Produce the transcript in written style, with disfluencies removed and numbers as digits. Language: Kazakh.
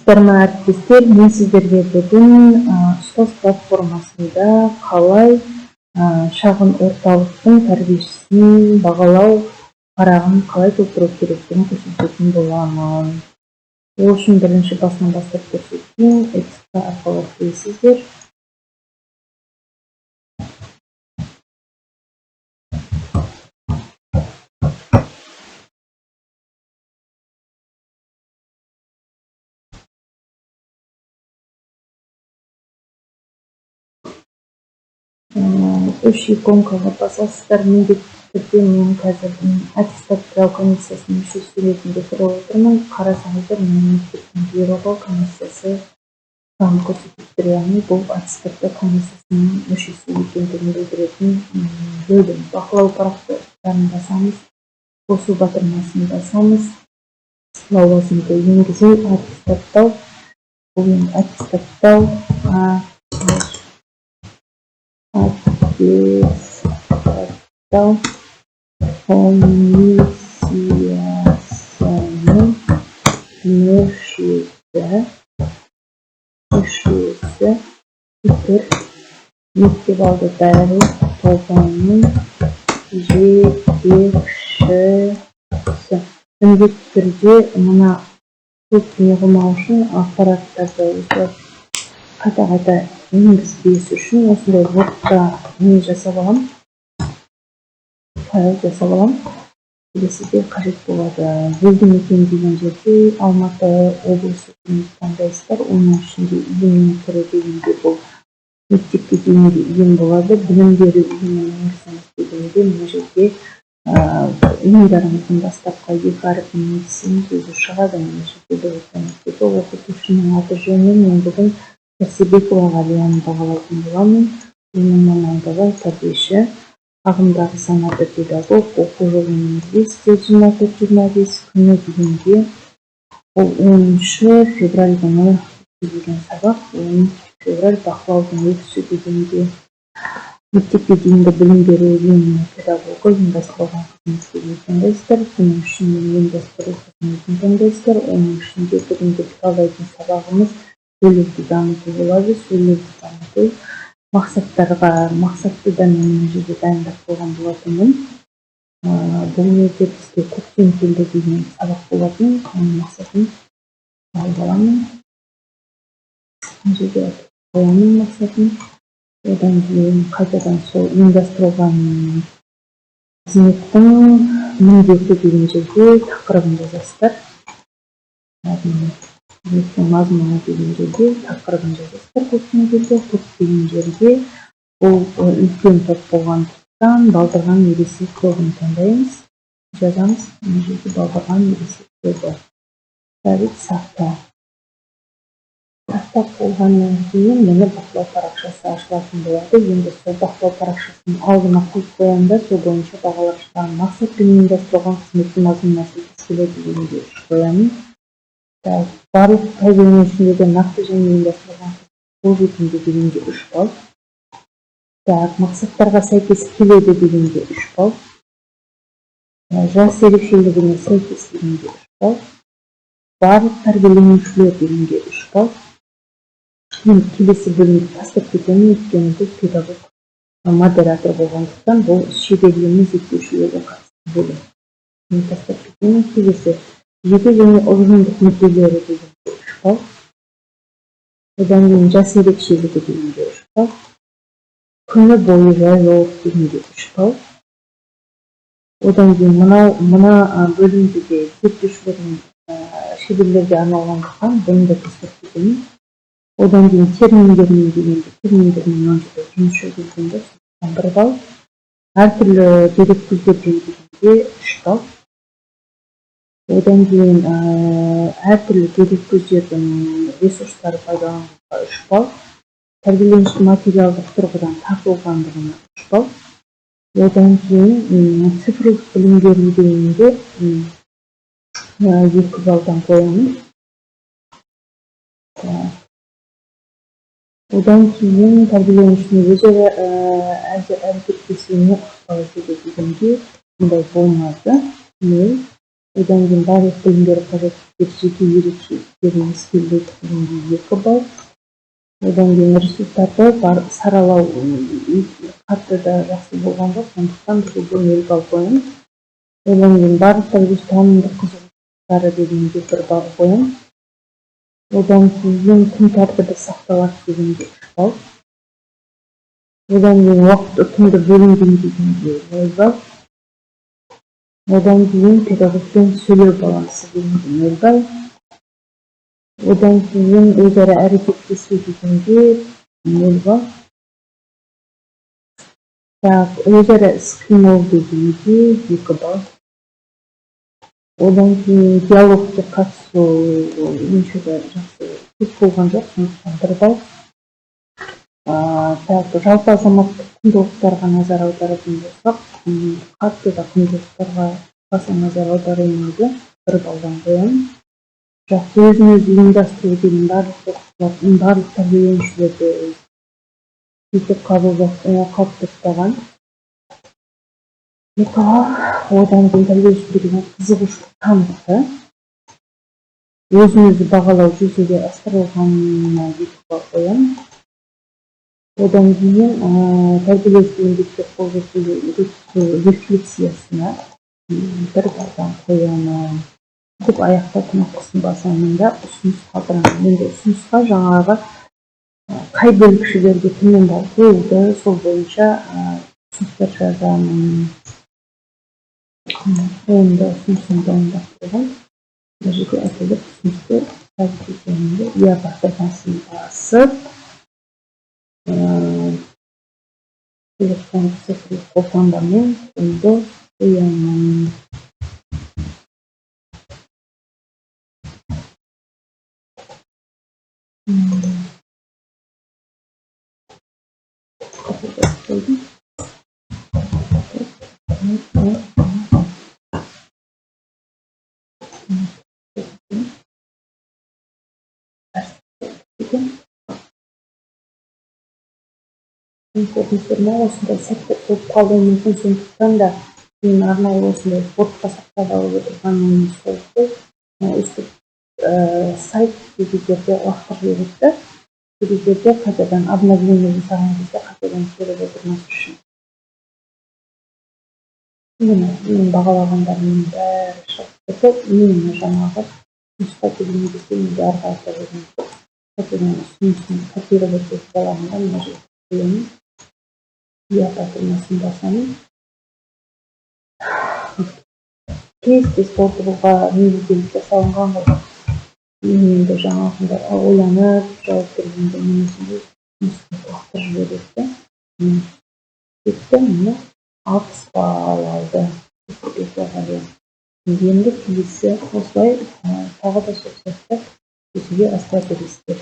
Саламатсыздар ма, әріптестер! Мен сіздерге бүгін ұстаз платформасында қалай шағын орталықтың тәрбиешісін бағалау парағын қалай толтыру керектігін көрсететін боламын. Ол үшін бірінші басынан бастап көрсетейін. ЭЦП арқылы кіресіздер. Үш иконкаға басасыздар. Міндетті түрде мен қазір аттестаттау комиссиясының мүшесі ретінде кіріп отырмын. Қарасаңыздар, менің мектептің бұйрығы, комиссиясы санын көрсетіп тұр, яғни бұл аттестаттау комиссиясының мүшесі екендігін білдіретін бөлім. Бақылау парақтарын басамыз, қосу батырмасын басамыз, лауазымды енгізу, аттестаттау. Бұл енді аттестаттау комиссиясының мүшесі үтір мектеп алды даярлық тобының жетекшісі. Міндетті түрде мына көп не қылмау үшін, ақпараттарды осылай қайта-қайта енгізбес үшін осындай Word-та не жасап аламын, файл жасап аламын. Келесіде қажет болады. Елді мекен деген жерде Алматы облысы таңдайсыздар. Оның ішінде ұйымның түрі дегенде бұл мектепке дейінгі ұйым болады. Білім беру ұйымын енгізіңіз дегенде мына жерде ұйымдарыңыздың бастапқы екі әрпін енгізсеңіз, өзі шығады. Мына жерде бір мектебі, оқытушының аты жөні. Мен бүгін Сәрсебекова Ғалияны бағалайтын боламын. Оның мамандығы тәрбиеші, ағымдағы санаты педагог, оқу жылының 5-24-25 күні дегенде ол 10 февраль күні өткізілген сабақ. 10 февраль. Бақылаудың үлгісі дегенде мектепке дейінгі білім беру ұйымының педагогы, ұйымдастырылған қызмет деген таңдайсыздар. Бұның ішінде ұйымдастыру қызметін таңдайсыздар. Оның ішінде бүгінгі талдайтын сабағымыз сөйлеуді дамыту болады. Сөйлеуді дамыту мақсаттарға, мақсатты да мен мына жерде дайындап қойған болатынмын. Бұл жерде бізге көктем келді деген сабақ болатын. Оның мақсатын алып аламын, мына жерде қоямын мақсатын. Одан кейін қайтадан сол ұйымдастырылған қызметтің міндеті деген жерде тақырыбын жазасыздар. Яғни қызметтің мазмұны деген жерде тақырыбын жазасыздар. Көктем келді. Топ деген жерде бұл үлкен топ болғандықтан балдырған ересек тобын таңдаймыз, жазамыз мына жерде балдырған ересек тобы. Сәбит, сақта. Сақтап болғаннан кейін міне бақылау парақшасы ашылатын болады. Енді сол бақылау парақшасының алдына қойып қоямын да, сол бойынша бағалап шығамын. Мақсат пен ұйымдастырылған қызметтің мазмұнына сәйкес келеді дегенде үш қоямын. Так, барлық тәрбиеленушілерге нақты және ұйымдастырылған қолжетімді дегенде 3 балл. Так, мақсаттарға сәйкес келеді дегенде 3 балл. Жас ерекшелігіне сәйкес дегенде 3 балл. Барлық тәрбиеленушілер дегенде 3 балл. Мен келесі бөлімді тастап кетемін, өйткені бұл педагог модератор болғандықтан, бұл шеберлеме зерттеушілерге қатысты бөлім. Мен тастап кетемін. Келесі жеке және ұжымдық мүдделері дегенде 3 балл. Одан кейін жас ерекшелігі дегенде 3 балл. Күні бойы жайлылық дегенде 3 балл. Одан кейін мынау мына бөлімді де зерттеушілердің, шеберлерге арналғандықтан, бұны да тастап кетемін. Одан кейін терминдермен дегенде терминдермен мына жерде жұмыс жүргізгенде 1 балл. Әртүрлі дереккөздерден дегенде 3 балл. Одан кейін әртүрлі дереккөздердің ресурстары пайдалануға 3 балл. Тәрбиеленуші материалдық тұрғыдан тартылғандығына 3 балл. Одан кейін цифрлық білім беру дегенде 2 баллдан қоямын. Так. Одан кейін тәрбиеленушінің өзара әрекеттесуіне ықпал етеді дегенде бұндай болмады. Нөл. Одан кейін барлық білім беру қажеттіліктері, жеке ерекшеліктерін ескеріледі дегенге 2 балл. Одан кейін результаты бар, саралау қатты да жақсы болған жоқ, сондықтан бұл жерде 0 балл қоямын. Одан кейін барлық тәрбиеші танымдық қызығушылықтары дегенге 1 балл қоямын. Одан кейін күн тәртібі сақталады дегенге 3 балл. Одан кейін уақыт ұтымды бөлінген дегенге 0 балл. Одан кейін педагогпен сөйлеу балансы дегенге 0 балл. Одан кейін өзара әрекеттесу дегенге 0 балл. Так, өзара іс-қимыл дегенге 2 балл. Одан кейін диалогке қатысу онша да жақсы көп болған жоқ, сондықтан 1 балл. Так, жалпы азаматтық құндылықтарға назар аударатын болсақ, қатты да құндылықтарға баса назар аударылмады, 1 баллдан қоямын. Жақсы өзін өзі ұйымдастыру деген барлық оқушылар, барлық тәрбиеленушілерді сөйтіп қалыптаспаған. 2 балл. Одан кейін тәрбиешілер деген қызығушылық танытты. Өзін өзі бағалау жүзеге асырылғанына 2 балл қоямын. Одан кейін тәрбиелеуші еңбекке қол жеткізу рефлексиясына 1 баллдан қоямын. Деп аяқта кнопкасын басамын да ұсыныс қалдырамын. Енді ұсынысқа жаңағы қай бөлікшелерге төмен балл қойылды, сол бойынша ұсыныстар жазамын. Оны да ұсынысын дайындап қойған. Мына жерде әкеліп ұсынысты жазып кетемін де, я батырмасын басып, электрондық цифрлық қолтаңбамен қолды қоямын. Қойдым. Көрдіңіздер ме, осындай сәттер болып қалуы мүмкін, сондықтан да мен арнайы осындай бортқа сақтап алып отырғаным сол ғой. Өстіп сайт кей кездерде лақтырып жібереді да, кей кездерде қайтадан обновление жасаған кезде қайтадан теріп отырмас үшін. Міне, мен бағалағандарымның бәрі шығып тұрды. Именно жаңағы ұсынысқа келген кезде менде ары қарата деген қайтадан ұсынысын копировать етіп аламын да, мына жерге қоямын. Я батырмасын басамын. Тез-тез толтыруға негізделіп жасалынған ғой. Мен енді жаңағындай ойланып жауап бергенде мен осындай лақтырып жібереді да. Кетті, міне 60 балл алды. Енді келесі осылай тағы да сол сияқты жүзеге асыра бересіздер.